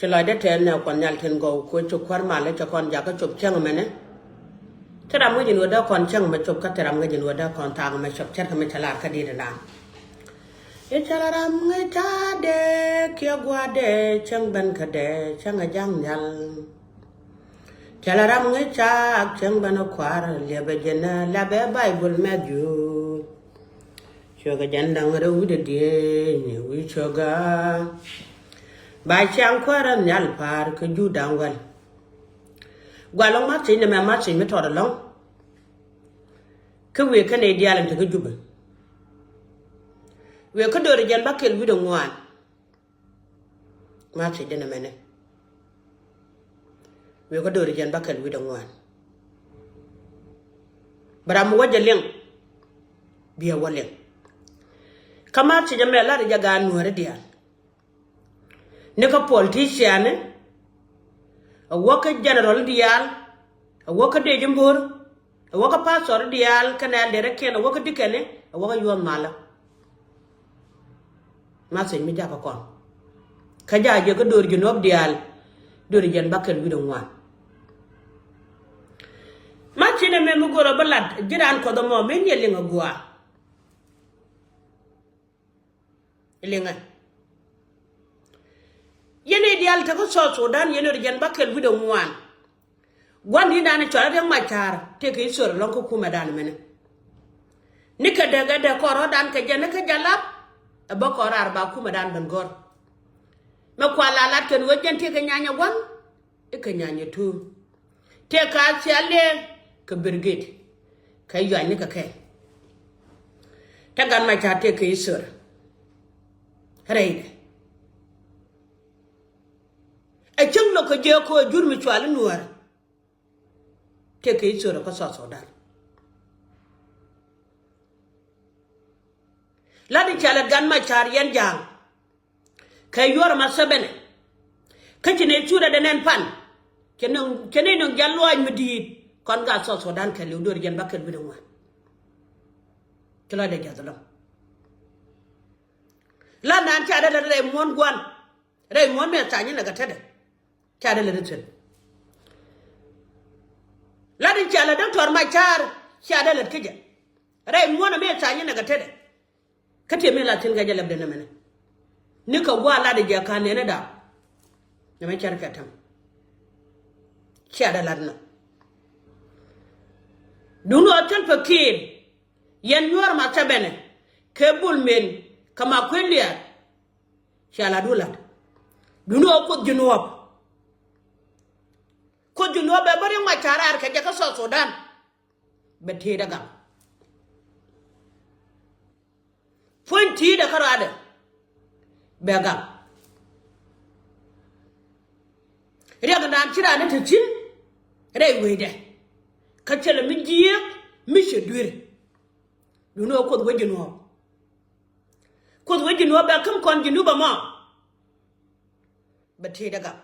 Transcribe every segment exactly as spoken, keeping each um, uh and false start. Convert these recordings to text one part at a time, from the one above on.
Ci lɔcdä tɛn nɛ Kuɔth Nhial tin gɔw, ku ci kuäär malä cɛ kɔn jakä cop cäŋ mɛnɛ. Thil ram ŋäc in wä dee kɔn cäŋ mɛ cop, kä thil ram ŋäc in wä dee kɔn thaak mɛ cop, ce̱tkɛ mi cɛ lar kä di̱t ɛnan. I̱ cɛ la ram ŋäc ca dee kiɛ gua̱a̱r dee cäŋ ben kä dee cäŋ ɛ ja̱ŋ nhial. Cɛ la ram ŋäc ca cäŋ ben ɛ kua̱r liɛpɛ jɛn ɛ lapɛ Bayböl Mɛthiw. Cuɛ kɛ jɛn da̱ŋ rɛw wi̱cdɛ diee ni wi̱c cuɛ gaa. Ba ciaŋ kuäärä nhial pa̱a̱r kä jur da̱ŋ wäl. Gua lɔŋ message ni mɛ, message mi tɔt ɛlɔ̱ŋ. Kä wëë kä nɛy diaal in te kä Jubɛ. Wëë kä Do̱ri Jɛn Bäkɛl wi̱cdɛ ŋuan. Message ni mɛnɛ. Wëë kä Do̱ri Jɛn Bäkɛl wi̱cdɛ ŋuan. Bɛ ram wä jɛ liŋ. Biɛ wä liŋ. Kä message mɛ lar jɛ gaat Nuääri diaal. Ni kä politician ni, a wä kä general diaal, a wä kä dec in bo̱r, a wä kä pastor diaal, kɛnɛ elder kiɛn, a wä kä deacon ni, a wä kä yuɔth malä. Message mi jakä kɔn. Kä jakä jɛ kä Do̱ri Jinub diaal, Do̱ri Jɛn Bäkɛl wi̱cdɛ ŋuan. Message ni mɛ mi go̱rä bä lat, ji̱ raan Kuɔth ɛmɔ, min yɛ liŋ a gua. Liŋɛ. Yɛn i̱ diaal te kä South Sudan, yɛn Do̱ri Jɛn Bäkɛl wi̱cdɛ ŋuan. Gua̱n di̱t dan cɔal Riɛk Macar tëëkɛ i̱ thöör ɛlɔ̱ŋ kä kumɛ dan mɛnɛ. Ni kɛ däk ɛ däk kɔn rɔ̱dan kɛ jɛn ni kä Jalap. Ɛ bä kɔn raar ba kumɛ dan ben gɔ̱r. Mɛ kua la lat kɛn ɣöö jɛn tëëkɛ nyanyɛ gua̱n. I̱ kɛ nyanyɛ tuur. Tëëkɛ a thial liɛ kɛ brigade. Kɛ yuany ni kɛ kɛ. Te Gat Macar tëëkɛ i̱ thöör. Rɛydɛ. Ɛ cäŋ lo̱k kɛ jiɛ ko̱ ɛ jur mi cual i̱ Nuäär. Tëëkɛ i̱ thöör kä South Sudan. Lat i̱ ca lät Gat Macar yɛn ja̱a̱ŋ. Kɛ yuɔr ma thäbɛnɛ. Kä ci nɛy thurɛ dɛ nɛn pan. Cɛ nöŋ, cɛ nɛy nöŋ jal luaac mi di̱i̱t. Kɔn gaat South Sudan kɛɛliw Do̱ri Jɛn Bäkɛl wi̱cdɛ ŋuan. Ci lɔcdɛ jiath ɛlɔ̱ŋ. Lat naan ca dee lät rɛy muɔ̱ɔ̱n gua̱n. Rɛy muɔ̱ɔ̱n mi ɛ tha̱a̱ny inɛ kɛ tetdɛ. Ca dee lät ithin. Lat in ca lät Doctor Macar ca dee lät kä jɛ. Rɛy muɔ̱ɔ̱n mi ɛ tha̱a̱ny inɛ kɛ tetdɛ. Kä tiɛ mi la thi̱n kɛ jɛ lɛpdɛ nɛmɛnɛ. Ni kɛ gua̱a̱ lat jɛ ka nɛn ɛ da̱a̱k. Nɛmɛ cär kɛ täm. Cia dee lat nɔ. Duŋni ɣöö Salva Kiir yɛn nyuɔ̱ɔ̱r ma thɛbɛnɛ kɛ Bol Mel kɛ ma kuël liaat. Cia lat du lat. Duŋni ɣöö Kuoth Ji̱ Nuɔ̱ɔ̱p. Kuoth Ji̱ Nuɔ̱ɔ̱p bɛ bä Riɛk Macar raar kɛ jɛ kä South Sudan. Bɛ tëëdɛ gam. Puɔ̱ny ti̱i̱dɛ kä ruaadɛ bɛ gam. Riɛk naan ci raan ni te thi̱n rɛy wecdɛ. Kä thilɛ mi jiääk mi cɛ duer. Duŋni ɣöö Kuoth wec Ji̱ Nuɔ̱ɔ̱p. Kuoth wec Ji̱ Nuɔ̱ɔ̱p bɛ käm kɔn Jinub ɛmɔ. Bɛ tëëdɛ gam.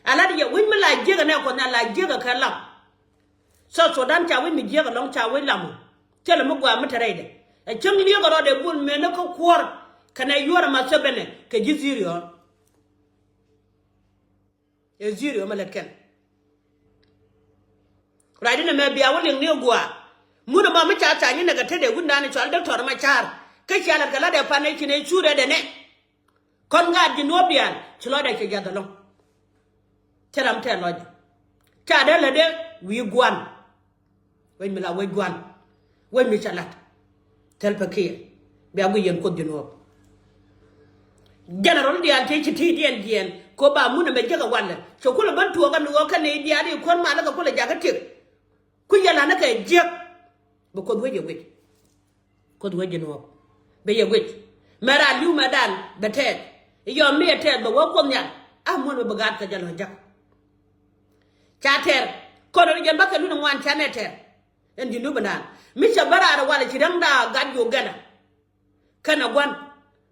A lat yɛ wec mi la jiäk ɛnɛ Kuɔth Nhial la jiäk ɛ kɛ lam. South Sudan ca wec mi jiäk ɛlɔ̱ŋ ca wec lam. Thilɛ mi gɔaa mi te rɛydɛ. Ɛ cäŋ liek ɛ rɔɔdɛ Bol Mel ni kä kuɔ̱r kɛnɛ yuɔ̱ɔ̱r ɛ ma thäbɛnɛ kɛ ji̱ Syria. Ɛ Syria mi lät kɛn. Ruacdä nɛmɛ bia wä liŋ ni ɛ gɔaa. Mun ɛmɔ mi ca tha̱a̱ny inɛ kɛ tetdɛ wutdan cɔal Doctor Macar. Kä cia lät kɛ latdɛ pan ɛ ci nɛy thurɛ dɛ nɛ. Kɔn gaat Ji̱ Nuɔ̱ɔ̱p diaal ci lɔcdɛ cɛ jiath ɛlɔ̱ŋ. Cä ram tɛɛr lɔcdɛ. Ca dee lätdɛ wi̱i̱ gua̱n. Wec mi la wec gua̱n. Wec mi cɛ la̱t. Salva Kiir. Bia guic yɛn Kuoth Ji̱ Nuɔ̱ɔ̱p. General diaal tëë ci ti̱i̱ diɛn diɛn. Kɛ ɣöö ba mun ɛmɛ jiäk ɛ walɛ. Cɛ kulɛ ben tuɔɔk ɛn ɣöö kɛn nɛy diaal i̱ kuäär malä kɛ kulɛ jakä tiek. Ku yɛ la̱t ni kɛ jiäk. Bɛ Kuoth wec yɛ guic. Kuoth wec Ji̱ Nuɔ̱ɔ̱p. Bɛ yɛ guic. Mɛ raan li̱w mɛ dan bɛ tɛɛth. I̱ yɔm mi yɛ tɛɛth bɛ wä Kuoth Nhial. A muɔ̱n bɛ bɛ gaat kɛ jɛ lɔ jak. Ca tɛr. Kɔn ri jɛn bä kɛ lun ŋuan ca nɛ tɛr. Ɛn Ji̱ Nuɔ̱ɔ̱p naan. Mi cɛ bä raan walɛ ci rɛŋda gat jiök gɛnɛ. Kɛnɛ gua̱n.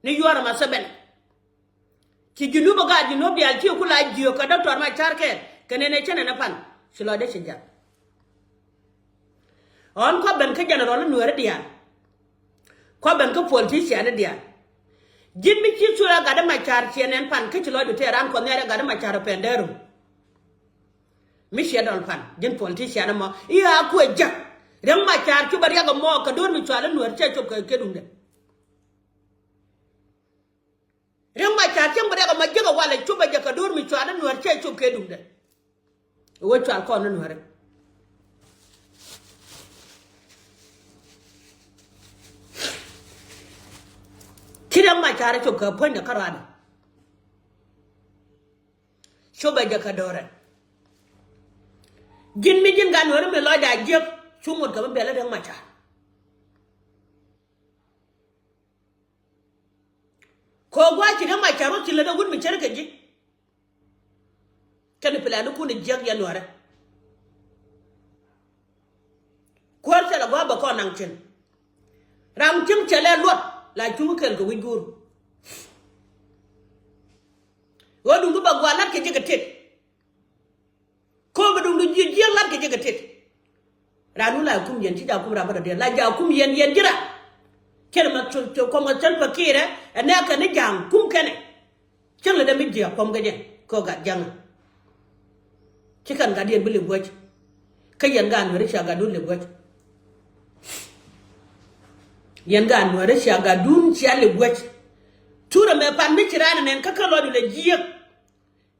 Ni yuɔ̱ɔ̱r ɛmɛ thɛbɛn. Ci Ji̱ Nuɔ̱ɔ̱p ɛ gaat Ji̱ Nuɔ̱ɔ̱p diaal ci ku la jiök kɛ Doctor Macar kɛɛl kɛ nɛn ɛ cä nɛn ɛ pan. Ci lɔcdɛ ci jath. Ɣän kɔ ben kä general Nuääri diaal. Kɔ ben kä politician diaal. Ji̱n mi ci thurɛ gat dämacar ciɛ nɛn pan kä ci lɔcdu tëë raan kuɔth nhial ɛ gat dämacar ɔ pɛn dee run. Mi ciɛ dɔl pan ji̱n politician ɛmɔ i̱ a kuɛ jek. Riɛk macar cop a riɛk ɛmɔ kɛ do̱r mi cual i̱ nuäär cɛ cop kɛ kɛ duŋdɛ. Riɛk macar cäŋ bi riɛk ɛmɔ jek ɛ walɛ cop a jek kɛ do̱r mi cual i̱ nuäär cɛ cop kɛ duŋdɛ. Wä cual kɔn ni nuäri. Ci riɛk macar cop kɛ puɔ̱nydɛ kä ruadɛ. Cop a jɛ kɛ do̱rɛ. Ji̱n mi ji̱n gat nuäri mi lɔcda jiäk cu ŋot kɛ mi biɛl riɛk macar. Kɛ gua̱a̱ ci riɛk macar wä ci lät ɛ wut mi cär kɛ ji̱. Kɛn pilanikun jiäk yɛ nuäärä. Kuäär thilɛ gua̱a̱ bɛ kɔn naŋ cin. Ram cieŋ cɛ lɛ luɔt la cuŋ kɛl kɛ wi̱c guur. Ɣöö duŋdu bɛ gua̱a̱ lat kɛ ji̱ kɛ tit. Ko̱o̱m bi duŋdu ji̱ jiäk lat kɛ ji̱ kɛ tit. Raan wun la kum yɛn ci ja̱ kum raan bä dɔ̱diɛn la ja̱ kum yɛn yɛn ji̱ raan. Cɛn mɛ cu cu kɔm kɛ cɛn pɛ kiirɛ ɛ nɛɛkɛ ni ja̱a̱ŋ kum kɛnɛ. Cäŋ lɛ dee mi jiɛk kuɔm kɛ jɛ kɛ gat ja̱ŋ. Ci kɛn gatdiɛn bi lip guäc. Kä yɛn gaat nuäri cia gatdun lip guäc. Yɛn gaat nuäri cia gatdun cia lip guäc. Turɛ mɛ pan mi ci raan nɛn kä kä lɔcdu lɛ jiɛk.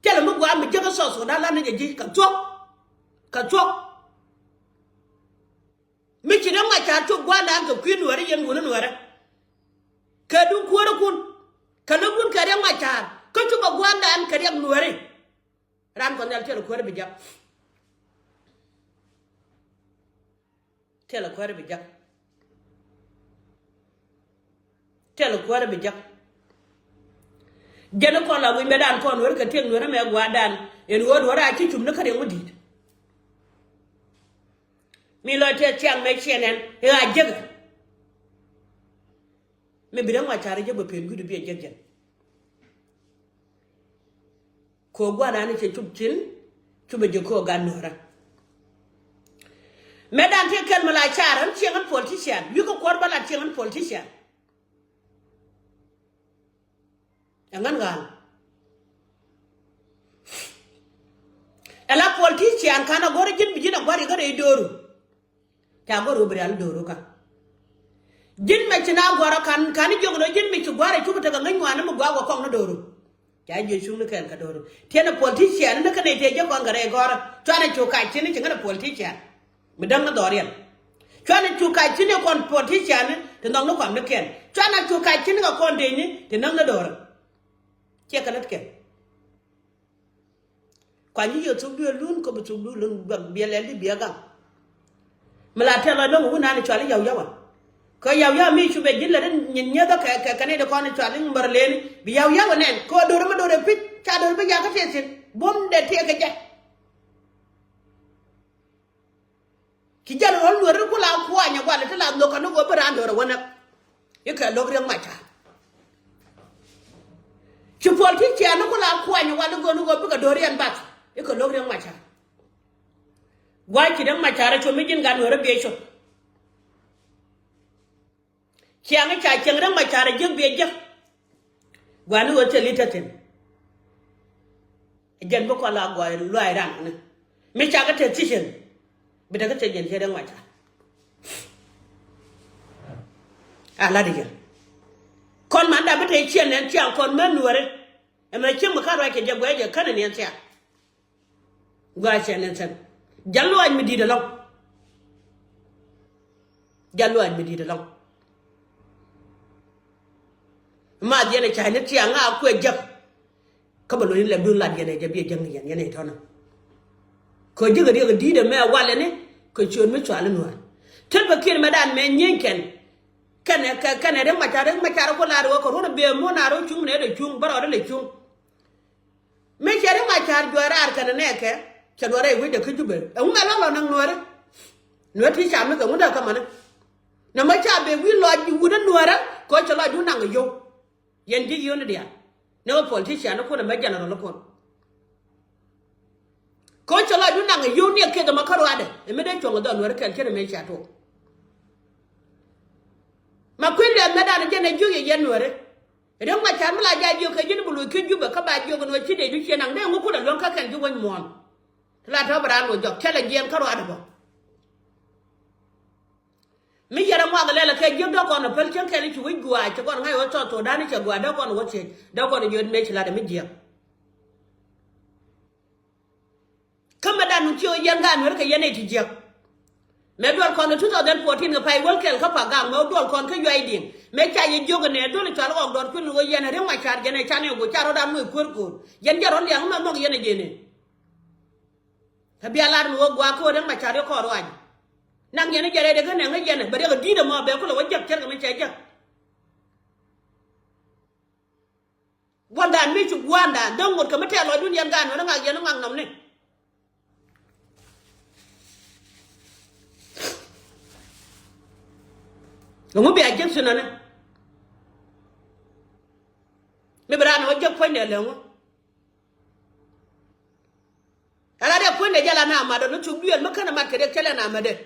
Thilɛ mi gua̱a̱ mi jiäk kä South Sudan lan ni jɛ ji̱ kɛ thuɔ̱k. Kɛ thuɔ̱k. Mi ci riɛk macar cop gua̱a̱ndan kɛ kui̱ nuäärä yɛn wuni nuäärä. Kɛ duŋ kuäärikun kɛ läkun kɛ riɛk macar kä cop ɛ gua̱a̱ndan kɛ riɛk nuäärä. Raan kɔn nhial thilɛ kuäärä bi jak. Thilɛ kuäärä bi jak. Thilɛ kuäärä bi jak. Jɛn kɔn la wi̱c mɛ dan kɔn wär kɛ tiɛk nuäärä mɛ gua̱a̱ndan. Ɛn ɣöö duɔ̱ɔ̱r a ci cum ni kä riɛk mi di̱i̱t. Mi lɔ tëë thiaŋ mɛ ciɛ nɛn i̱ a jek. Mi bi riɛk macar i̱ jek bɛ pen gui̱du bi a jek jɛn. Kɛ ɣöö gua̱a̱ndan i̱ cɛ cup cin cup a jek kɛ ɣöö gat nuäärä. Mɛ dan tëë kɛl mi la car ɣän cieŋ ɣän politician wi̱i̱ kä kuɔr bä la cieŋ ɣän politician. Ɛŋän ɣa̱a̱n. Ɛ la politician ka̱n a go̱rä ji̱n bi ji̱n a gua̱r ikä rɛy dööru. Ca go̱r wä bi rial dööru ka. Ji̱n mɛ ci na gua̱r a ka̱n ka̱n jiök ni ji̱n mi ci gua̱r a cuk tekɛ ŋäc ŋuan ni mi gua̱r wä kɔŋ ni dööru. Ca jiök cuŋ ni kɛn kɛ dööru tiɛn a politician ni kä nɛy tëë jɛ kɔn kɛ rɛy gɔ̱rä cuanɛ cu kac ci ni ci ŋän a politician. Mi däŋ ni dhɔriɛn. Cuanɛ cu kac ci ni kɔn politician ni ti nhɔk ni kɔam ni kɛn. Cuanɛ cu kac ci ni kɛ kɔn dec ni ti näk ni dööru. Ciɛ kɛ lät kɛn. Kuany i̱ yɛ thuk duëë lun kɛ bi thuk duëë lun bia lɛl di bia gaŋ. Mi la tɛl lɔ dɔ̱ŋ wun nani cuali yaw yawa. Kɛ yaw yaw mi cu bɛ ji̱n lɛ di nyin nyieth kɛ kɛ kɛ ni di kɔn cuali ŋumbär leni bi yaw yawa nɛn kɛ do̱r mi do̱r ɛ pi̱c ca do̱r bi yakä tiɛ thi̱n buɔ̱m dɛ tiɛ kɛ jɛ. Ci jɛn ɣöö lueeri ku la kuanyɛ guali ti la nhök kɛ ni ɣöö bi raan do̱r ɛ wä näk. I̱ kɛ lo̱k riɛk mac ca̱a̱r. Ci puɔl ti ciɛɛni ku la kuanyɛ guali go̱o̱ni ɣöö bikɛ do̱r riɛn bath. I̱ kɛ lo̱k riɛk mac ca̱a̱r. Gua̱a̱c ci riɛk mac ca̱a̱r ɛ cuɔ̱p mi ji̱n gat nueeri biɛ cuɔ̱p. Ciaŋ ca cieŋ riɛk mac ca̱a̱r ɛ jiäk biɛ jiäk. Gua̱a̱ni ɣöö thil i̱ te thi̱n. Ɛ jɛn bi kɔn la gɔɔy luaac ran ni mi ca kä te thicin. Bi te kä te jɛn cɛ riɛk mac ca̱a̱r. A lat i̱ jɛn kɔn man da bi te ciɛn nɛn ciaŋ kɔn män nueeri. Ɛmɛ cieŋ mi ka ruac kɛ jɛ guɛc jɛ känɛ niɛn thiaak. Gua̱a̱ cɛ ni thɛn. Jal luaac mi di̱i̱t ɛlɔ̱ŋ. Jal luaac mi di̱i̱t ɛlɔ̱ŋ. Ma dhiɛn ɛ ca ni thiaŋ a kuɛ jäk. Kä bɛ luɔ̱c ni lɛpdun lat yɛn ɛ jɛ bi ɛ jäk ni yɛn yɛn ɛ tɔ̱nä. Kɛ ji̱ kɛ riɛk ɛ di̱i̱t ɛmɛ walɛ ni kɛ ciöt mi cual in nuäär. Thil bɛ kiɛn mɛ dan mɛ nyieeny kɛn. Kɛnɛ kɛ kɛnɛ riɛk macar riɛk macar ku lar wä kɛ ruɔ̱n ɛ bee muɔ̱n a rɔ cuŋ nɛ dɛ cuŋ bä rɔ dɛ lɛ cuŋ. Mi cɛ ri ma ca̱r juɔ̱ɔ̱r raar kɛnɛ nɛɛkɛ cɛ duɔ̱ɔ̱r rɛy wecdɛ kä Jubɛ. Ɛŋu mɛ lɔk lɔ näk nuääri? Nuäär ti ca mi kɛ ŋu dee kä mäni. Nɛ mɛ ca ben wi̱i̱ lɔc wut ɛ nuäärä kɛ ɣöö cɛ lɔcdu naŋ ɛ yio̱w. Yɛn ji̱ yio̱w ni diaal ni ɣöö politician ni kun ɛmɛ general ni kun. Kɛ ɣöö cɛ lɔcdu naŋ ɛ yio̱w ni ɛ keth ɛmɛ kä ruaadɛ ɛ mi dee cuɔ̱ŋ ɛ dhɔl nuääri kɛl cɛ ni mëë ca tuɔɔk. Ma kui̱n lɛth mɛ dan ɛ jɛn ɛ jiök yɛ yɛn nuääri. Riek Machar mi la jaa jiök kɛ ji̱n bi loc kä Jubɛ kä ba jiök ɛn ɣöö ci dee du ciɛ naŋ dee ŋu kulɛ luäŋ kä kɛn ji̱ wec muɔ̱ɔ̱n. Ti la tɔ̱ bi raan wä jɔk cɛ lɛ jiɛɛn kä ruaadɛ bä. Mi yɛrɛ ŋuak lɛl kɛ jiäk dee kɔn päl cäŋ kɛn ci wec gua̱a̱c ci kɔn ŋa̱c wä tɔt thok da̱n cɛ gua̱a̱c dee kɔn wä thiec dee kɔn jiöt mëë ci latdɛ mi jiäk. Kä mɛ dan ci ɣä yɛn gaat Nuäri kɛ yɛn ɛ ti jiäk. Mɛ duɔl kɔn kɛ two thousand fourteen kɛ pay wäl kɛl kä pa gak mɛ duɔl kɔn kä yuay diŋ mɛ ca yɛ jiök nɛ duɔl cɔal ɣɔk dɔɔr kui̱n ɣä yɛn ɛ Riek Machar jɛn ɛ can ɛ guɔ ca rɔ̱dan wëë kuäär ko̱o̱r yɛn jɛ rɔ̱n liaŋ mɛ nhɔk yɛn ɛ jɛn ɛ. Ɛ bia lar mi wä gua̱a̱k kä wä Riek Machar yɛ kɔɔr ruac. Naŋ yɛn jɛ rɛy dee kä nɛŋ kä yɛn bɛ riɛk a di̱i̱t ɛmɔ bɛ kulɛ wä jek cɛr kɛ mi cɛ jek. Gua̱ndan mi ci gua̱ndan däŋ ŋot kɛ mi tɛɛl lɔcdun yɛn gaan wä ni ŋak yɛn ni ŋak nɔmni. Ɛŋu bia jek thinani mi bi raan wä jek puɔ̱nydɛ lɛ ŋu. Ala dee puɔ̱nydɛ jɛ la na mat ɔ ni thuk duëël mi känɛ mat kɛ dee cä lɛ na mat dee.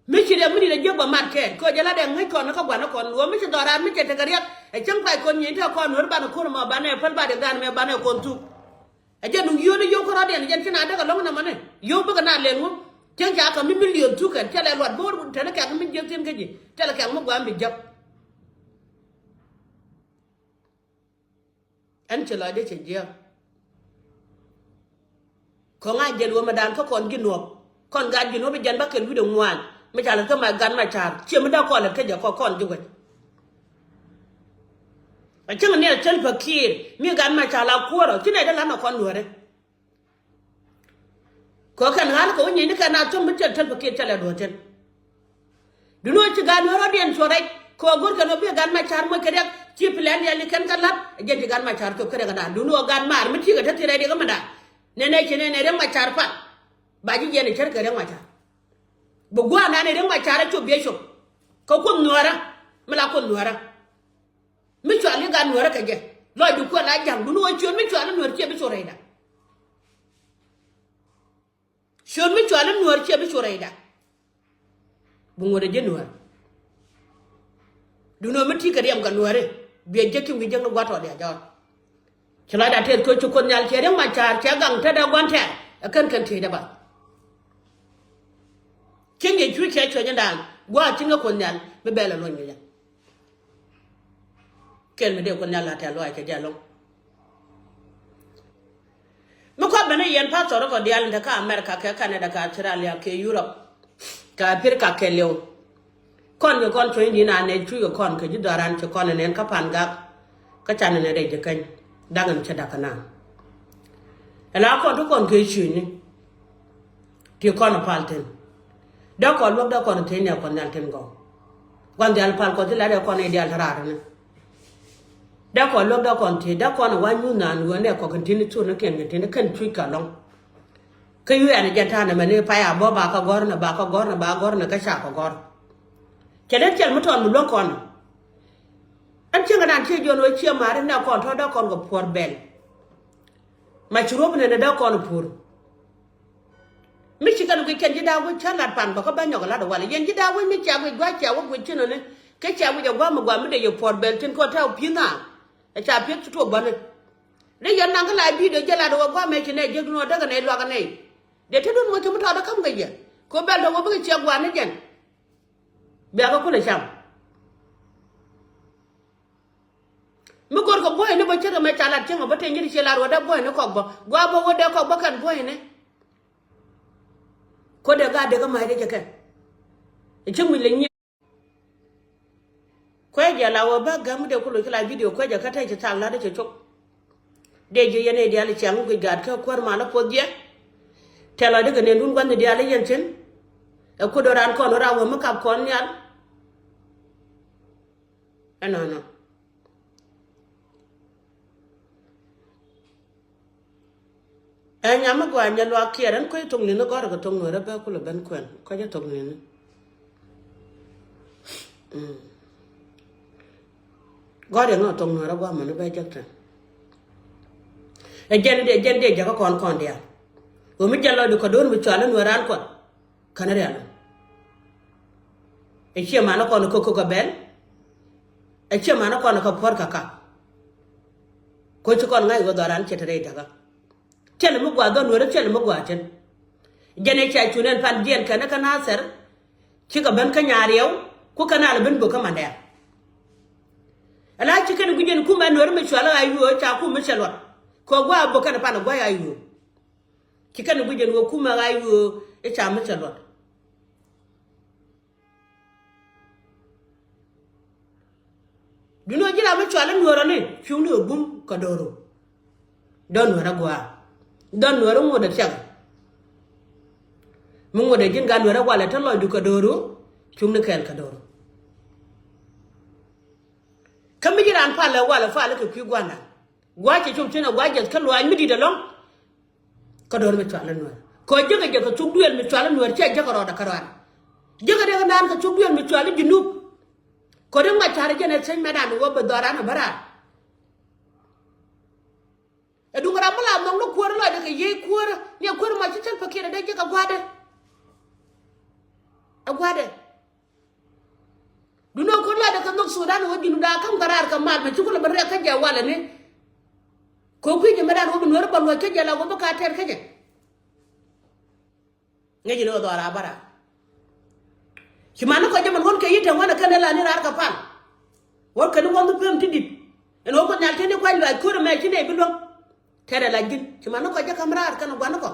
Mi ci dee mi dit ɛ jiäk bä mat kɛɛl kɛ ɣöö jɛ la dee ŋäc kɔn ni kä gua̱n ni kɔn luɔ̱ɔ̱m mi ci dhɔran mi cɛ tekɛ riɛk ɛ cäŋ pay kɔn nyieny tekɛ kɔn nuɔ̱ɔ̱r banɛ ko̱r mɔ banɛ päl ba dee gan mɛ banɛ kɔn thuk. Ɛ jɛ nuŋ yio̱o̱ni yio̱w kärɔ̱diɛn jɛn ci na däk ɛlɔ̱ŋ nɛmɔni yio̱w bikɛ na lɛŋ ŋu. Cieŋ ca kɛ mi million thukɛ tɛlɛ luat bo̱o̱r tɛlɛ kɛ̈k mi jiäk thi̱n kä ji̱ tɛlɛ kɛ̈k mi gua̱a̱m bi jäk. Ɛn ci lɔcdɛ cɛ jiääk. Kɔŋ a jɛn wä mɛ daan kä kɔn ji̱ nuɔ̱p kɔn gaat ji̱ nuɔ̱p i̱ jɛn bä kɛl wi̱cdɛ ŋuan mi ca lät kä ma gan ma ca̱a̱r ciɛ mi dee kɔn lät kä jɛ kɔ kɔn ji̱ wec. A cäŋ ni a cäl pa kiir mi gan ma ca̱a̱r la kuäärä ci nɛy dee la̱t nɔ kɔn nuäärä. Kɛ kɛn ɣa̱l kɛ wä nyieeni kɛn a thöm mi thil thil pɛ kiɛ thilɛ duɔ̱ɔ̱r thi̱n. Duŋni ɣöö ci gaat nuäär rɔ̱diɛn cuɔ̱r rɛc kɛ ɣöö go̱rkɛn ɣöö bi gaat ma ca̱a̱r moc kɛ riɛk ci pilɛn diaal ni kɛn kä la̱t. Ɛ jɛn ci gaat ma ca̱a̱r cop kɛ riɛk kɛ da̱a̱n duŋni ɣöö gaat maar mi ti̱i̱ kɛ te thi̱n rɛc diɛ kä mi da̱a̱n nɛn ɛ ci nɛn ɛ riɛk ma ca̱a̱r pal. Ba ji̱ jiɛn ɛ cär kɛ riɛk ma ca̱a̱r bi gua̱a̱r nan ɛ riɛk ma ca̱a̱r ɛ cop biɛ cop. Kɛ kuoth nuäärä mi la kuoth nuäärä. Mi cual i̱ gat nuäärä kɛ jɛ lɔcdu kuɛ la ja̱ŋ duŋni ɣöö ciöt mi cual i̱ nuäär ciɛ bi cu rɛyda. Ciöt mi cual i̱ nuäär ciɛ bi cu rɛyda. Bi ŋuɔ̱t ɛ ji̱ nuäär. Duŋni ɣöö mi ti̱i̱ kɛ riɛm kɛ nuääri biɛ jek ti̱m kɛ jek ni gua̱t tɔɔt diaal jɔɔr. Ci lɔcda tɛth kööc ci kuoth nhial ciɛ riɛm ma ca̱a̱r ciɛ gaŋ tetdä gua̱n tɛ̈r ɛ kän kɛn tiecdä ba. Cieŋ jɛ cuc ciɛ cuec in daan gua̱a̱th cieŋ kɛ kuoth nhial mi bɛl ɛ luɔ̱ny kɛ jɛ. Kɛl mi dee kuoth nhial la tɛ̈r luaac kɛ jɛ ɛlɔ̱ŋ. Mi kɔn ben i̱ yɛn pastor kɔ diaal in te kä America kɛ Canada kɛ Australia kɛ Europe kɛ Africa kɛɛliw. Kɔn kɛ kɔn cuɔ̱ny di̱n a nɛy cuc kɛ kɔn kɛ ji̱ dhɔran ci kɔn ɛ nɛn kä pa̱n gak. Kä canɛ nɛn rɛy ji̱ käny da̱ŋ in cä da̱k kɛ naaŋ. Ɛ la kɔn ti kɔn kɛ cucni. Ti kɔn ɛ pal thi̱n dee kɔn luäk dee kɔn thi̱n nɛ kɔn nhial thi̱n gɔw. Gua̱n dhial pal kɔn thi la dee kɔn i̱ diaal te raar ni. Dee kɔn luäk dee kɔn thiec dee kɔn ɛ wa̱c nyuth naan ɣöö nɛ kɔk kɛn ti̱n thurnikiɛn kɛn ti̱n kɛn cuc kɛ lɔ̱ŋ. Kä yu ɛn ɛ jɛn ta̱a̱n ɛmɛni pay a bä ba kä gɔ̱r nɛ ba kä gɔ̱r nɛ ba gɔ̱r nɛ kä ca kɛ gɔ̱r. Cɛ lät cɛl mi tɔɔn mi luäŋ kɔn. Ɛn cieŋ kɛ naan ciɛ jiɔn ɣöö ciɛ ma̱a̱ri nɛ kɔn tɔ̱ dee kɔn kɛ puɔ̱r bɛl. Ma ci ruɔ̱p nɛn ɛ dee kɔn puur. Mi ci kɛn guic kɛn ji̱ da̱a̱k wec cä lat pan bä kä bä nyɔk lat walɛ yɛn ji̱ da̱a̱k wec mi cia guic gua̱a̱c cia wä guic ci nɔni. Kä cia guic ɛ gua̱a̱m ɛ gua̱a̱m mi dee yɛ puɔ̱r bɛl tin kɔn ta̱a̱ pi̱th na. Ɛ ca pi̱th ci tuɔɔk bäni. Dee yɛn naŋ kä la bi̱i̱dɛ jɛ lat ɛ wä gua̱a̱m ɛ ci nɛ jiäk duun wä däk ɛ nɛy luak ɛ nɛy. Dee te duun wä ci mi tɔɔt ɛ käm kɛ yɛ kɛ wä bɛl dee wä bikɛ cia gua̱a̱n ni jɛn. Bia kä kulɛ cam. Mi go̱rkɛ buɔ̱yni bä ce̱tkɛ mɛ ca lat cieŋ ɔ bä te nyi̱t ci lat wä dee buɔ̱yni kɔk bä gua̱a̱ bä wä dee kɔk bä kɛn buɔ̱yni. Ko̱dɛ gaat dee kä ma̱a̱c dee cɛ kɛn. Ɛ cieŋ mi lɛ nyiet. Kuecɛ la wä bä gäm mi dee ku loc kä la video kuecɛ kä te ci thal lat dee cɛ cop. Dee ji̱ yɛn i̱ diaal i̱ ciaŋ guic gaat kä kuäär mal ɛ puɔth jiɛ. Tɛl ɔ dee kɛ nendun gua̱n i̱ diaal i̱ yɛn cin. Ɛ ku do̱ran kɔn ram wä mi kap kɔn nhial. Ɛnɔnɔ. Ɛ nyam mi gɔaa nyɛ luaak kiɛɛr ɛn kuec thok ni̱n i̱ gɔ̱rɛ kɛ thok nuɛɛr ɛ bɛ kulɛ ben kuɛn kɔc ɛ thok ni̱n i̱. Gɔ̱rɛ ŋä thok nuɛɛr ɛ gua̱a̱mɛn i̱ bɛ jek tɛn. Ɛ jɛn dee jɛn dee jek ɛ kɔn kɔn diaal. Ɣöö mi jɛn lɔcdu kɛ do̱r mi cual i̱ nuɛɛr raan kuɔth. Känä rial ɛ ciɛ manä kɔn kä kök ɛ bɛl. Ɛ ciɛ manä kɔn kä puɔ̱r kä kak. Ko ci kɔn ŋa̱c ɣöö dhɔran cɛ te rɛy dakä. Thilɛ mi gua̱a̱th dhɔn weri thilɛ mi gua̱a̱th tin. Jɛn ɛ ca cun ɛn pan jiɛn kɛn kä Nathɛr. Cikɛ ben kä nyaar yɛw ku kɛn al ben bök kä mandɛɛr. Ala ci kɛn guic ɛn kumɛ nuɛri mi cual ɣa̱c yuö ca kum mi cɛ luɔt. Kɛ gua̱a̱ bök kɛn pan gua̱a̱c ɣa̱c yuö. Ci kɛn guic ɛn wä kumɛ ɣa̱c yuö i̱ ca mi cɛ luɔt. Duundɛ ji̱ ram mi cual i̱ nuɔ̱ɔ̱rä ni cuŋni ɛ bum kɛ do̱ru. Dɔ̱n nuɔ̱ɔ̱rä gua̱a̱ dɔ̱n nuɔ̱ɔ̱rä ŋuɔ̱t ɛ thiak. Mi ŋuɔ̱t ɛ ji̱n gat nuɔ̱ɔ̱rä walɛ te lɔcdu kɛ do̱ru. Cuŋni kɛɛl kɛ do̱ru. Kä mi ji̱ ran palɛ walɛ palɛ kɛ kui̱ gua̱a̱na. Gua̱a̱ cɛ cum thi̱n ɛ gua̱a̱ jɛth kä luaac mi di̱t ɛlɔ̱ŋ. Kä do̱r mi cual i̱ nuɛr kɔ jek jek kɛ thuk duël mi cual i̱ nuɛr cɛ jek rɔɔdɛ kä rɔɔdɛ. Jek riɛk naan kɛ thuk duël mi cual i̱ Junub. Kɔ riɛk ma car jɛn ɛ thiec mɛt an wä bɛ dhɔran ɛ bä raar. Ɛ duŋ ram mi la nhɔk ni kuäär lɔcdɛ kɛ yiey kuäär ni ɛ kuäär ma ci cäl pakiɛt ɛ dee jek ɛ gua̱dɛ. Ɛ gua̱dɛ. Duundɛ kɔn la dee kɛ nhɔk Sudan wä Junub daa kam kɛ raar kɛ mal mɛ ci kulɛ bɛ rɛk kä jɛ walɛ ni. Kɛ kui̱ jɛ mɛ daan wä bi nuɛr bä luɔc kä jɛ la wä bi ka tɛr kä jɛ. Ŋäc ni wä dhɔra bä raar. Ci man ni kɔc jɛ mɛn wän kɛ yi̱t tɛŋ wän ɛ kɛn ɛ la ni raar kɛ pal. Wän kɛn ni wän bi pem ti dit. Ɛn wä Kuoth Nhial tini kuac luaac ko̱r ɛmɛ ci nɛy bi luäŋ. Tɛrɛ la ji̱n ci man ni kɔc jɛ ka̱m raar kɛn gua̱n ni kɔ.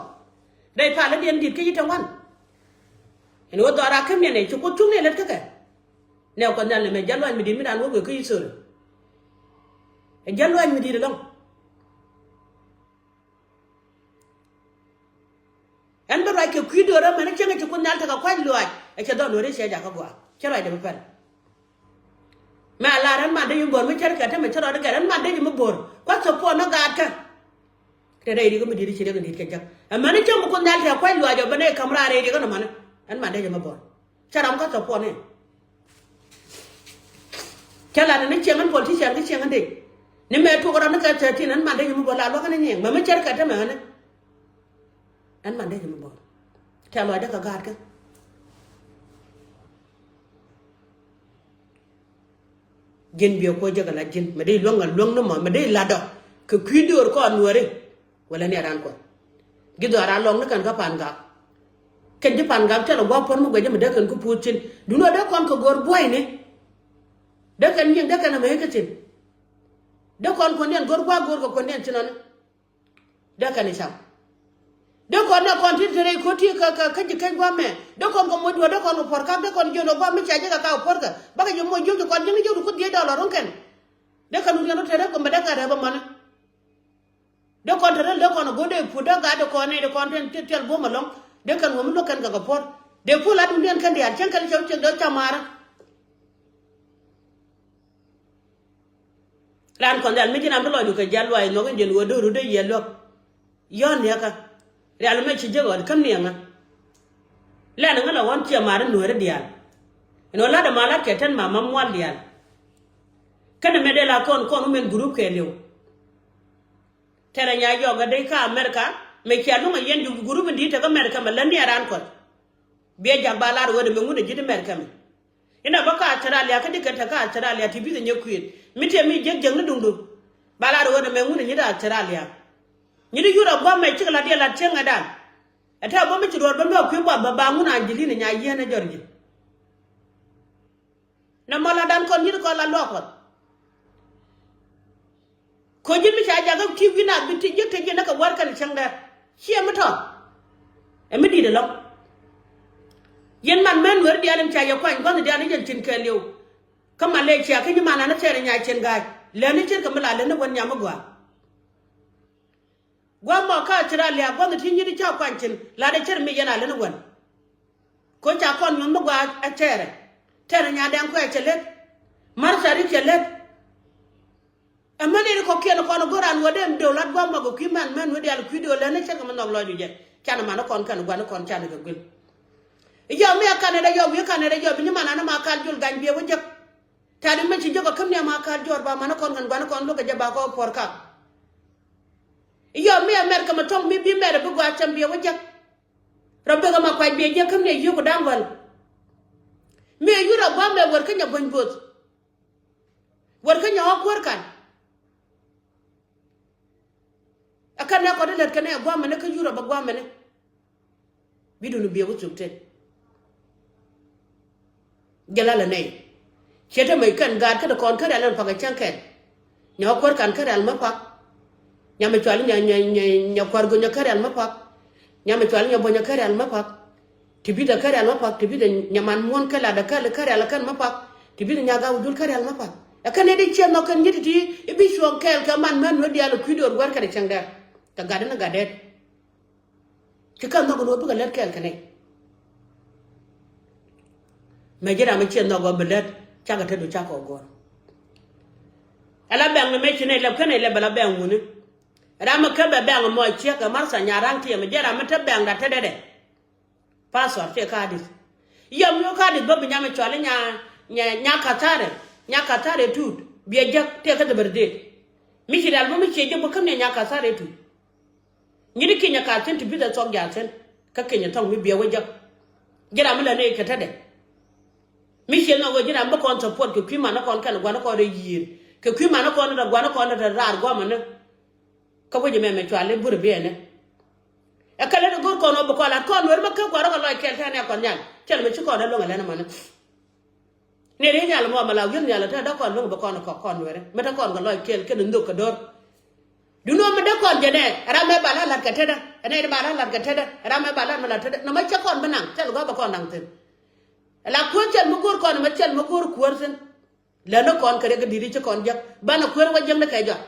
Rɛy pal i̱ diɛn di̱t kä ci te ŋuan. Ɛn ɣöö dhɔra kä miɛn ɛ ci Kuoth cuŋni lät kä kɛ. Nɛ Kuɔth Nhial nɛmɛ jɛn luaac mi di̱t mi raan wä wëë kä Yithori. Ɛ jɛn luaac mi di̱t ɛlɔ̱ŋ. Ɛn bi ruac kɛ kui̱ do̱r ɛmɛn cieŋ ɛ ci Kuoth Nhial tekɛ kuac luaac ɛ cɛ dhɔn wä ri cɛ jakä gɔaa cɛ ruacdɛ bi pɛl. Mɛ a lar ɛn man dee yi bo̱r mi cär kɛ te mɛ cä rɔɔdɛ gɛr ɛn man dee yi mi bo̱r kuath thop puɔn ni gaat kä. Te rɛy rikä mi di̱t ci riäk in di̱t kɛ jäk ɛmɛn cä mi Kuoth Nhial tɛ kuac luaac ɔ ben ɛ ka̱m raar rɛy rikä ni mani. Ɛn man dee yi mi bo̱r cä ram kuath thop puɔn ni. Cä lat ni cieŋ ɛn politician kä cieŋ ɛn dee ni mɛ tuɔk rɔɔd ni kɛ thirteen ɛn man dee yi mi bo̱r la luäk ɛn nyiɛŋ mɛ mi cär kɛ te mɛ ɛn. Ɛn man dee yi mi bo̱r tɛ luaac dee kɛ gaat kä. Ji̱n biɛ kuɔ jek ala ji̱n mɛ dee luäŋ a luäŋ ni mɔ mɛ dee latdɔ kɛ kui̱ diöör kɔn nuääri. Wala ni aran kuɔth ji̱ dhɔaar a lɔŋ ni kɛn kä pan gak. Kɛn ji̱ pan gak tɛl a gua̱a̱p puɔ̱n mi guɛc jɛ mɛ dee kɛn kä puɔ̱th cin duundɛ dee kɔn kɛ go̱r buɔyni. Dee kɛn nyiŋ dee kɛn a mɛ kä cin. Dee kɔn kuɔ̱ndiɛn go̱r gua̱a̱p go̱r kɛ kuɔ̱ndiɛn cin ɔni. Dee kɛn i̱ cam. Dee kɔn nɛ kɔn ti te rɛy ko̱ti kä kä kä ji̱ keny gua̱a̱mɛ dee kɔn kɛ moc duɔ̱ɔ̱r dee kɔn kɛ puɔ̱r kak dee kɔn jiön ɛ gua̱a̱m mi cia jek ɛ ka kɛ puɔ̱r kɛ bakɛ ji̱ moc jiök ji̱ kɔn ji̱n jiök di kuth diee dɔlɔ ro̱ŋ kɛn. Dee kɛn wut yɛn rɔ te rɛp kɛ mɛ dee kɛ rɛp ɛmɔni. Dee kɔn te rɛl dee kɔn ɛ go̱o̱r dee puɔ̱r dee gat dee kɔn nɛy dee kɔn te te tiɛl buɔ̱m ɛlɔ̱ŋ. Dee kɛn wä mi luäk kɛn kɛ kɛ puɔ̱r dee puɔ̱l a duŋdiɛn kɛn diaal cäŋ kɛn cɛ wä ciek dee ca maarä. Raan kɔn rial mi ji̱n ram bi lɔcdu kɛ jial luaac nhɔk in jiɛn ɣöö do̱ru dee yiɛl luäk. Yɔ̱ɔ̱n niäkä rial mɛ ci jiäk ɣɔn käm niɛŋä. Lɛn ŋä lɔ ɣɔn ciɛ mar in nueeri diaal. In ɣöö la̱t ɛma la̱t kɛ tɛn ma ma mual diaal. Kɛnɛ mɛ dee la kɔn kɔn wä mɛn gurup kɛɛliw. Tɛrɛ nya yɔk ɛ dee kä America mɛ cia luŋ ɛ yɛn ju gurup in di̱i̱t tekä America mɛ lät ni ɛ raan kɔc. Biɛ jak ba lar ɣöö dee mɛ ŋun ɛ ji̱t America mɛ. Inɛ bä kä Australia kä dikɛ te kä Australia ti bi̱th ɛ nyɛ kui̱n mi tiɛ mi jiäk jiäk ni duŋdu. Ba lar ɣöö nɛ mɛ ŋun ɛ nyi dee Australia. Nyi di yur ɛ gua̱mɛ cikɛ la diɛ la tiɛŋɛ dan. Ɛ te bä mi ci ruɔr bä mi ɛ kui̱ buath bä ba ŋun Angelina nya yieen ɛ Georgia. Nɛ mɔ la dan kɔn nyi di kɔn la luɔk kɔn. Ko ji̱n mi ca jakä ti̱i̱ wi̱n a bi ti ji̱ te ji̱n ni kɛ wär kɛn cäŋ dɛr. Ciɛ mi tɔ̱. Ɛ mi di̱i̱t ɛlɔ̱ŋ. Yɛn man mɛn weri diaal in ca yɛ kuany gua̱th diaal in yɛn cin kɛɛliw. Kä Malaysia kä nyi man an thɛɛr in nya cin ga̱a̱c lɛni cir kɛ mi la lɛni wän nyam mi gua̱a̱. Gua̱a̱ mɔ kä Australia gua̱th ti nyi di ca kuany cin la dee cir mi yɛn a lɛni wän. Ko ca kɔn nyuɔ̱th mi gua̱a̱ ɛ thɛɛrɛ. Thɛɛrɛ nya dɛŋ kuɛ cɛ lät. Mar thɛɛri cɛ lät. Ɛmɛn in kɔ̱kiɛn kɔn go̱ran wä dem döl lat gua̱a̱p mɔk ɛ kui̱ mɛn mɛn wä diaal kui̱ döl lɛn ni cäŋ kɛ mi nhɔk lɔc wi̱cɛ. Canɛ man kɔn kɛn gua̱n kɔn canɛ kɛ guil. Yɔ mi ɛ kanɛ dɛ yɔ wi̱i̱ kanɛ dɛ yɔ bi nyi man an ma kal jol gany biɛ wä jek. Tari mi ci jek ɔ käm ni ma kal jɔr ba man kɔn kɛn gua̱n kɔn lo̱k kɛ jɛ ba kɔ puɔr kak. Yɔ mi ɛ mɛr kɛ mi tɔŋ mi bi mɛr bi gua̱a̱ cɛm biɛ wä jek. Rɔ bek ɛ ma kuac biɛ jek käm ni ɛ yio̱k da̱ŋ gɔl. Mi ɛ yur ɛ gua̱a̱p mɛ wär kä nyɛ buɔ̱ny bo̱th. Wär kä nyɔk kuäär kan. Dee lät kɛn ɛ guamɛni kä Yurop ɛ guamɛni. Bi duni biɛ wä thuk te. Jɛ la lɛ nɛy. Ciɛ te mec kɛn gaat kä dee kɔn kä rial ɛn pakä cäŋ kɛn. Nyɛ wä kuäär kan kä rial mä pak. Nyamɛ cuali nyɛ, nyɛ, nyɛ, nyɛ kuäär gunyɛ kä rial mä pak. Nyamɛ cuali nyɛ buɔnyɛ kä rial mä pak. Ti bithɛ kä rial mä pak, ti bithɛ nyaman muɔ̱n kä ladɛ kä, kä rial kän mä pak. Ti bithɛ nyaga wujul kä rial mä pak. Ɛ kän ni di ciɛ nhɔk kän nyi ti ti i̱ bi cuɔ̱ɔ̱ŋ kɛɛl kɛ man män wä diaal i̱ kui̱ do̱r guäär kɛn i̱ cäŋ dɛr. Kɛ gat in gat dɛt. Ci kän nhɔk in wä bikɛ lät kɛɛl kɛ nɛy. Mɛ ji̱ ram mi ciɛ nhɔk wä bi lät cakɛ te du cakɔ gɔr. Ɛ la bɛŋ ni mɛ ci nɛy lɛp kä nɛy lɛp ɛ la bɛŋ wuni. Ram mi kä bɛ bɛŋ mɔ ciek ɛ mar tha nya raŋ tiɛm ji̱ ram mi te bɛŋ da te dɛdɛ. Pastor tëë kadith. Yam yio̱w kadith bä bi nyam i̱ cuali nya, nya, nya kathare, nya kathare tut. Biɛ jäk tëë kä dhibär det. Mi ci rial bä mi cie jäk bä käm ni nya kathare tut. Nyi di kinyɛ ka thi̱n ti bithɛ thuɔk ja thi̱n. Kä kinyɛ thɔŋ mi biɛ wä jäk. Ji̱ ram mi lɛ ni kɛ tätdɛ. Mi cie nhɔk ɣöö ji̱ ram bä kɔn support kɛ kui̱ man ni kɔn kɛn gua̱n ni kɔn rɛy yiëër. Kɛ kui̱ man ni kɔn rɛy gua̱n ni kɔn rɛy raar gua̱a̱mä ni. Kä wec ɛmɛ mɛ cuali burɛ biɛɛnɛ. Ɛ kɛl in go̱r kɔn ɔ bi kɔn lat kɔn nuɛr bä kä kuarä kɛ lɔc kɛl tɛn ɛ kɔn nhial. Cɛl mɛ ci kɔn ɛ luäŋ ɛ lɛn ɛmɔni. Ni ri nhial mɔ mɛ la wi̱el nhial ɛ te dee kɔn luäŋ bi kɔn ɛ kɔk kɔn nuɛrɛ mɛ te kɔn kɛ lɔc kɛl kɛn in dhok kɛ do̱r. Duŋni ɔ mɛ dee kɔn jɛ nɛ ɛ ram mɛ ba la lat kɛ tetdä ɛ nɛy di ba la lat kɛ tetdä ɛ ram mɛ ba la lat mɛ lat tetdä nɔmɔ cɛ kɔn bi naŋ cɛl gɔaa bɛ kɔn naŋ thi̱n. Ɛ la kuäär cɛl mi go̱r kɔn ɛmɛ cɛl mi go̱r kuäär thi̱n. Lät ni kɔn kɛ riɛk kɛ di̱t i̱ ci kɔn jiäk banɛ kuäär wä jiäkni kɛ jɔak.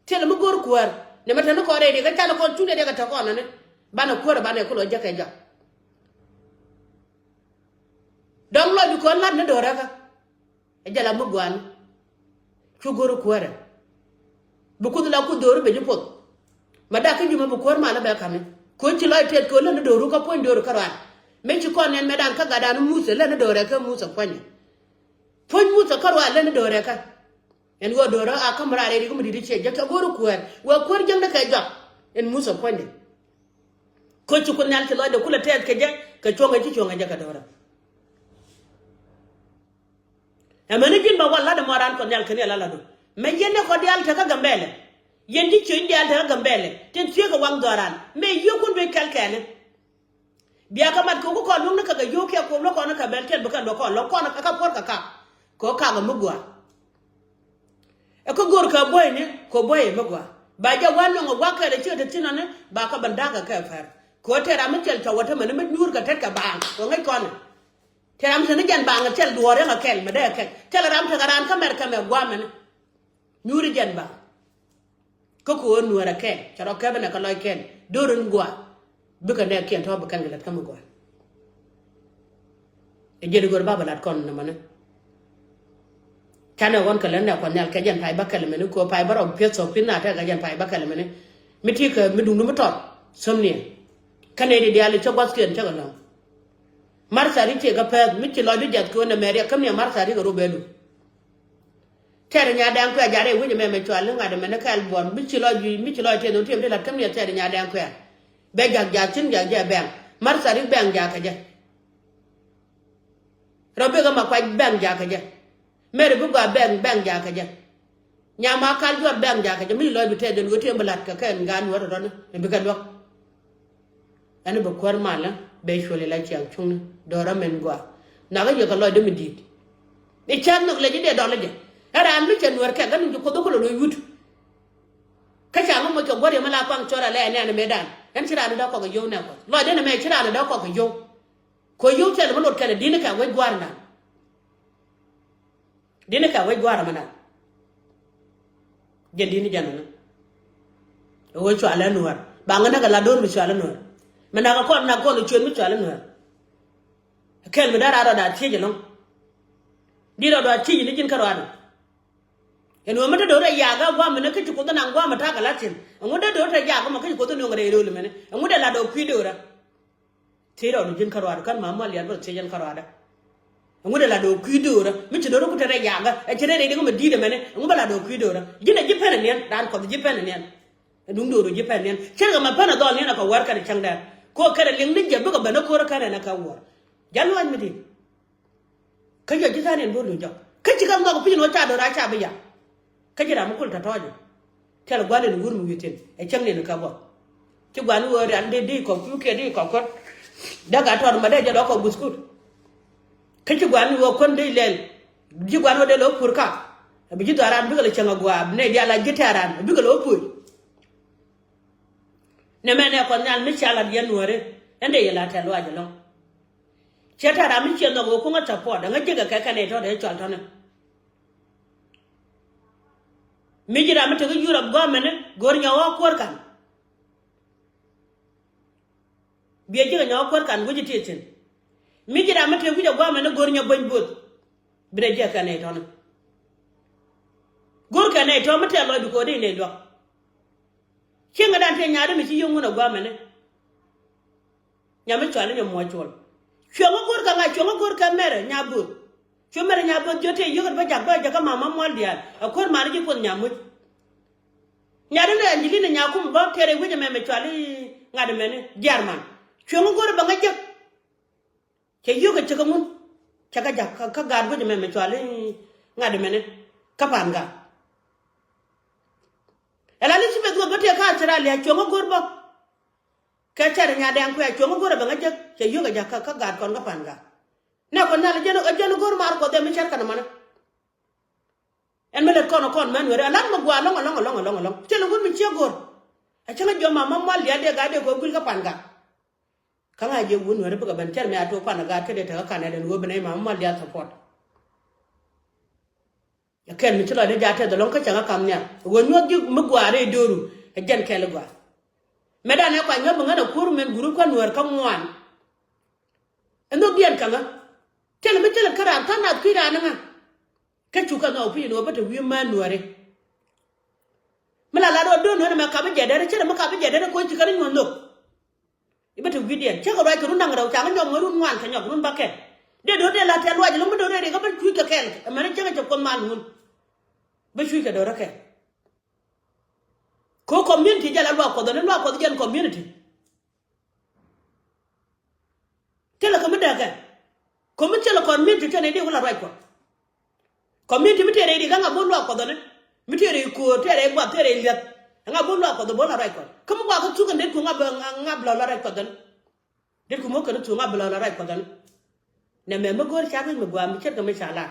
Thilɛ mi go̱o̱r kuäär ni mɛ te ni kɔn rɛy riɛk kä canɛ kɔn cun rɛy riɛk kɛ te kɔn ni banɛ kuäär banɛ kulɔ jiäk kɛ jɔak. Dɔ̱ŋ lɔcdu kɔn la̱t ni do̱rä kä. Ɛ jɛ la mi gua̱a̱ni. Cu go̱o̱r kuäärɛ. Bi kuth la kuth do̱ri ben ji̱ puɔth. Ma dak kä jumɛ bi kuäär malä bɛ ka̱ni. Ko̱ ci lɔc tɛth ko̱ lä ni do̱ru kä puɔ̱ny do̱ri kä ruaar. Mëë ci kɔn nɛn mɛ dan kä gatdan Muthɛ lä ni do̱rɛ kä Muthɛ puɔ̱nyɛ. Puɔ̱ny Muthɛ kä ruaar lä ni do̱rɛ kä. Ɛn ɣöö do̱rä a käm raar ɛ rik mi di̱t i̱ ciɛ jek cɛ go̱o̱ri kuäär wee kuäär jiäkni kɛ jɔak. Ɛn Muthɛ puɔ̱nydɛ. Ko̱ ci kuoth nhial ci lɔcdɛ kulɛ tɛth kɛ jɛ kɛ cuɔ̱ŋ ɛ ci cuɔ̱ŋ ɛ jɛ kɛ do̱rä. Ɛmɛni ji̱n ba wal la̱t ɛmɔ raan kɔn nhial kɛn yɛ la la̱tdu. Mɛ yɛn ni kɔn diaal tekä Gambɛlɛ. Yɛn ji̱ ciöny diaal tekä Gambɛlɛ tin thiekɛ waŋ dhɔran mɛ yiökun bi kɛl kɛɛli. Bia kä mat kɛ wä kä kɔn luäŋni kɛ kɛ yio̱w kiɛ kɛ wä luäk kɔn kä bɛl tiɛt bi kɛn luäk kɔn luäk kɔn kä puɔr kɛ kak. Kɛ wä kak ɛ mi gɔaa. Ɛ kä go̱r kɛ buɔyni kɛ buɔy ɛ mi gɔaa ba jɛ wä luäŋ ɛ gua̱k kɛ rɛ ciɛ te thi̱n ɔni ba kä ben da̱k ɛ kɛ pɛr. Kɛ wä tɛr ram mi thil cɔw wä te mɛni mi nyuur kɛ tet kɛ baaŋ kɛ ŋäc kɔn. Tɛr ram mi te ni jɛn baaŋ ɛ thil duɔɔr yɛn kɛ kɛl mɛ dee ɛ kɛl thil ram tekɛ raan kä mɛr kɛ mɛ gua̱a̱ mɛni. Nyuuri jɛn baaŋ. Kä ko̱o̱r nuäärä kɛn cɛ rɔ kɛpɛ nɛ kɛ lɔc kɛn do̱r in gua̱a̱. Bikɛ nɛ kiɛn tɔ̱ bi kɛn kɛ lät kä mi gɔaa. Ɛ jiɛn i̱ go̱r ba bɛ lat kɔn nɛ mɔni. Canɛ ɣɔn kɛ lät nɛ kɔn nhial kɛ jɛn pay bä kɛl mɛni ko̱o̱r pay bä rɔ piɛth thɔk pi̱th na tɛk kɛ jɛn pay bä kɛl mɛni. Mi ti kɛ mi duŋdu mi tɔt thömniɛ. Kä nɛy di diaal i̱ cä gua̱thkiɛn cä kɛ lɔ̱ŋ. Mar tharik ciɛ kɛ pɛth mi ci lɔcdu jiath kɛ ɣöö nɛ mɛriɛ käm niɛ mar tharik ɛ rop bɛ du. Tɛɛr nya dɛŋ kuɛ jarɛ wi̱c ɛmɛ mɛ cual i̱ ŋa̱t ɛmɛni kɛɛl buɔ̱n mi ci lɔc jui̱ mi ci lɔc tëë dhon tiɛm ti la̱t käm niɛ tɛɛr nya dɛŋ kuɛ. Bɛ jak jak thi̱n jak jɛ bɛŋ. Mar tharik bɛŋ jakä jɛ. Rɔ bikɛ ma kuac bɛŋ jakä jɛ. Mɛri bi gɔaa bɛŋ bɛŋ jakä jɛ. Nyama kal juɔt bɛŋ jakä jɛ mi lɔc bi tɛɛr dhon ɣöö tiɛm bi la̱t kɛ kɛn gaat nuɔ̱ɔ̱r rɔ̱ni bikɛ luäk. Ɛn bɛ kuäär malä bɛ cuɔl ila ciaŋ cuŋni do̱rä mɛn gɔaa. Nakä yɛ kɛ lɔcdä mi di̱i̱t. I̱ cäth nhök lɛ ji̱ dee dɔl jɛ. Ɛ raan mi cɛ nuäär kɛk ɛn ji̱ kuoth kulɛ lo̱c wut. Kä ca ŋä moc kɛ guäär yɛ mi la paŋ cɔr alɛ ɛn ɛn mëëdan ɛn ci raan dee kɔk ɛ yio̱w nɛ kuɔth lɔcdä nɛ mɛ ci raan dee kɔk ɛ yio̱w. Kɛ yio̱w thil mi lot kɛn ɛ di̱n kɛ wec gua̱a̱r nan. Di̱n kɛ wec gua̱a̱r ɛmɛ nan. Jɛn di̱n jɛn ɛnɛ. Ɛ wec cualɛ nuäär ba ŋä näk ɛ la do̱r mi cualɛ nuäär. Mi nak ɛ kɔn nak kɔn ɛ cuël mi cualɛ nuäär. Kɛl mi dee rat rɔɔda thiec ɛlɔ̱ŋ. Di̱t rɔɔda thiec ni ji̱n kä rɔɔda. Ɛn ɣöö mi te do̱r ɛ yakä gua̱a̱m ɛnɛ kä ci kuoth ɛnaŋ gua̱a̱m ɛ ta̱a̱ kɛ la̱t thi̱n ɛŋu dee do̱r te yakä mɔ kä ci kuoth ɛnuɔ̱ŋ rɛy rööl ɛmɛni ɛŋu dee la dɔɔk kui̱ do̱rä. Thiec rɔɔdu ji̱n kä rɔɔdu kɛn ma̱a̱ mual yat bä thiec ɛn kä rɔɔdu. Ɛŋu dee la dɔɔk kui̱ do̱rä mi ci do̱rä ku te rɛy yakä ɛ ci rɛy rɛy diŋ mɛ di̱i̱t ɛmɛni ɛŋu bä la dɔɔk kui̱ do̱rä. Ji̱n ɛ ji̱ pɛn ɛ niɛn raan kuɔth ji̱ pɛn ɛ niɛn. Ɛ duŋ do̱rä ji̱ pɛn ɛ niɛn cäŋ kɛ ma pɛn ɛ dhɔl niɛn ɛ kɛ wär kɛn ɛ cäŋ dɛr. Kɛ ɣöö kɛn ɛ liŋ ni jɛ bikɛ ben ɛ ko̱rä kɛn ɛn ɛ kɛ wuɔ̱r. Jal luac mi di̱i̱t. Kä yɔ ji̱ tha̱a̱n in bo̱o̱r luny jɔk kä ci kɛ nhɔk piny ni wä ca do̱r a ca bi ya̱. Kä ji̱ ram mi kul tɔ̱tɔ̱ɔ̱cä. Cɛ lɛ gua̱l in wur mi wi̱i̱ thi̱n ɛ cäŋ ni ni kɛ bä. Ci gua̱n wä rian di di kɔk kui̱ kiɛ di kɔk kuɔt. Dee gat tɔr ma dee jɛ lɔ kɔk guth kut. Kä ci gua̱n wä kuän dee lɛl. Ci gua̱n wä dee lɔ pur ka. Bi ji̱ dhɔaran bikɛ lɛ cäŋ a gua̱a̱ bi nɛy diaal a ji̱ tɛ̈ran bikɛ lɔ pur. Nɛ mɛ nɛ kɔn nhial mi ca lat yɛn nuääri. Ɛn dee yɛ la tɛ̈r luaac ɛlɔ̱ŋ. Cɛ tɛ̈r ram mi ciɛ nhɔk ɣöö kuŋä support ɛŋä jiäkɛ kɛ kɛn ɛ tɔ̱ dee cɔal tɔ̱nɛ. Mi ji̱ ram mi tekɛ Yurop gɔmɛni go̱r nyɛ ɣɔ̱k kuäär kan. Biɛ ji̱kɛ nyɛ ɣɔ̱k kuäär kan wec ti thi̱n. Mi ji̱ ram mi tekɛ wi̱c ɛ gɔmɛni go̱r nyɛ bueny bo̱th. Bi dee ji̱kɛ kɛ nɛy tɔ̱nɛ. Go̱r kɛ nɛy tɔ̱ mi tɛ̈r lɔcdu ko̱di nɛy luäk. Cieŋɛ dan tëë nyaari mi ci yio̱ŋ wun ɛ gua̱a̱mɛni. Nyam mi cuali nyɛ muɔc cuɔl. Cueŋä go̱r kɛ ŋa̱c, cueŋä go̱r kɛ mɛrɛ nya bo̱o̱th. Cuɛ mɛrɛ nya bo̱o̱th jiö tëë yio̱k ɛ bä jak bä jakä mama mual diaal. Ɛ kuäär mani ji̱ puɔth nyam muc. Nyaari ni Angelina nyakum bä tëë rɛy wec ɛmɛ mɛ cuali ŋa̱t ɛmɛni German. Cueŋä go̱r ɛ bä ŋäc jek. Cɛ yio̱k ɛ cɛ kɛ ŋun. Cɛ kɛ jak kä, kä gaat wec ɛmɛ mɛ cuali ŋa̱t ɛmɛni. Kä pan gaat. Ɛla Elizabeth wä bä tëë kä Australia cueŋä go̱r bä. Kɛ cɛr nya dɛŋ kuɛ cuɔ̱ŋ go̱r ɛ bɛ ŋä jek cɛ yio̱k ɛ ja̱k kä, kä gaat kɔn kä pan gaat. Nɛ kɔn nhial ɛ jɛn, ɛ jɛn go̱r maar kuɔth ɛ mi cɛr kɛn ɛmɔnɛ. Ɛn mi lät kɔn ɛ kɔn mɛn weri ɛ lat mi gua̱a̱ lɔŋ, lɔŋ, lɔŋ, lɔŋ, lɔŋ. Thilɛ wut mi ciɛ go̱r. Ɛ cäŋ ɛ jiɔam ma ma mual diaal dee gaat dee kɛ wä guil kä pan gaat. Kä ŋa̱c jɛ wut nuɛri bikɛ ben cɛr mi a tok pan ɛ gaat kä dee tekɛ kan ɛ den wä ben ɛ ma ma mual diaal support. Ɛ kɛl mi ci lɔcdä jaat tɛth ɛlɔ̱ŋ kä cäŋ ɛ kam nhial ɛ ɣöö nyuɔth ji̱ mi gua̱a̱r rɛy dööru. Ɛ jɛn kɛl ɛ gua̱a̱r. Mɛ dan ɛ kua nyuɔth bi ŋän ɛ kuur min gurup kä nuäär kä ŋuan. Ɛ nhök diɛn kä ŋä. Thilɛ mi thilɛ kä raan tha̱a̱ŋ nath kui̱ raan ɛ ŋä. Kä cukɛ nhɔk pi̱c ni ɣöö bä te wi̱i̱ mään nuääri. Mi la lat ɣöö do̱n ɣän ɛmɛ kap i̱ jɛ dɛr ɛ cärɛ mi kap i̱ jɛ dɛr ɛ koc ci kɛn i̱ nyuɔ̱th nhök. I̱ bä te wi̱i̱ diɛn cä kɛ ruac kɛ run da̱ŋ rɛw ca ŋä nyɔk ŋä run ŋuan kɛ nyɔk run bäkɛl. Dee do̱r dee la tɛ̈th luac lo̱ŋ mi do̱r dee ri kä bä cuc kɛ kɛl ɛmɛn cä kɛ cɛ kuɔth mal ŋun. Bä cuc kɛ do̱r ɛ kɛl. Kɛ community jɛ la luak kuɔth ɔni luak kuɔth jɛn community. Thilɛ kɛ mi dee kɛ. Kɛ mi thilɛ community tɛn i̱ di wä la ruac kuɔth. Community mi tëë rɛy rik kä ŋa bo̱o̱ luak kuɔth ɔni. Mi tëë rɛy ko̱o̱r tëë rɛy buath tëë rɛy liath. Ɛ ŋa bo̱o̱ luak kuɔth bo̱o̱ la ruac kuɔth. Kä mi guak kä thuk kɛn det ku ŋa bi ŋa bi lɔ la ruac kuɔth ɔni. Det ku mo̱o̱k kɛn thuk ŋa bi lɔ la ruac kuɔth ɔni. Nɛ mɛ mi go̱o̱r car wi̱c mi gua̱a̱ mi ce̱tkɛ mi ca lar.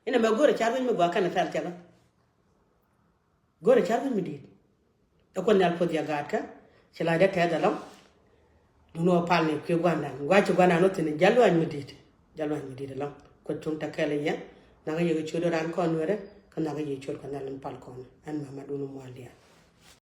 Inɛ mɛ go̱o̱r car wi̱c mi gua̱a̱ kɛn thɛl thiakä. Go̱o̱rɛ car wi̱c mi di̱i̱t. Ɛ kuoth nhial puɔth yɛ gaatkä. Ci lacdä tɛth ɛlɔ̱ŋ. Duŋni wä pal ni kui̱ gua̱ndan gua̱c ci gua̱ndan wä thi̱n jäl luac mi di̱i̱t. Jäl luac mi di̱i̱t ɛlɔ̱ŋ. Kuoth cuŋ tɛ kɛl i̱ yɛ. Nhakɛ yɛ kɛ ciöt raan kɔn wɛrɛ. Kä nhakɛ yɛ ciöt kɛ nhial in pal kɔn. Ɛn mama duŋni mual diaal.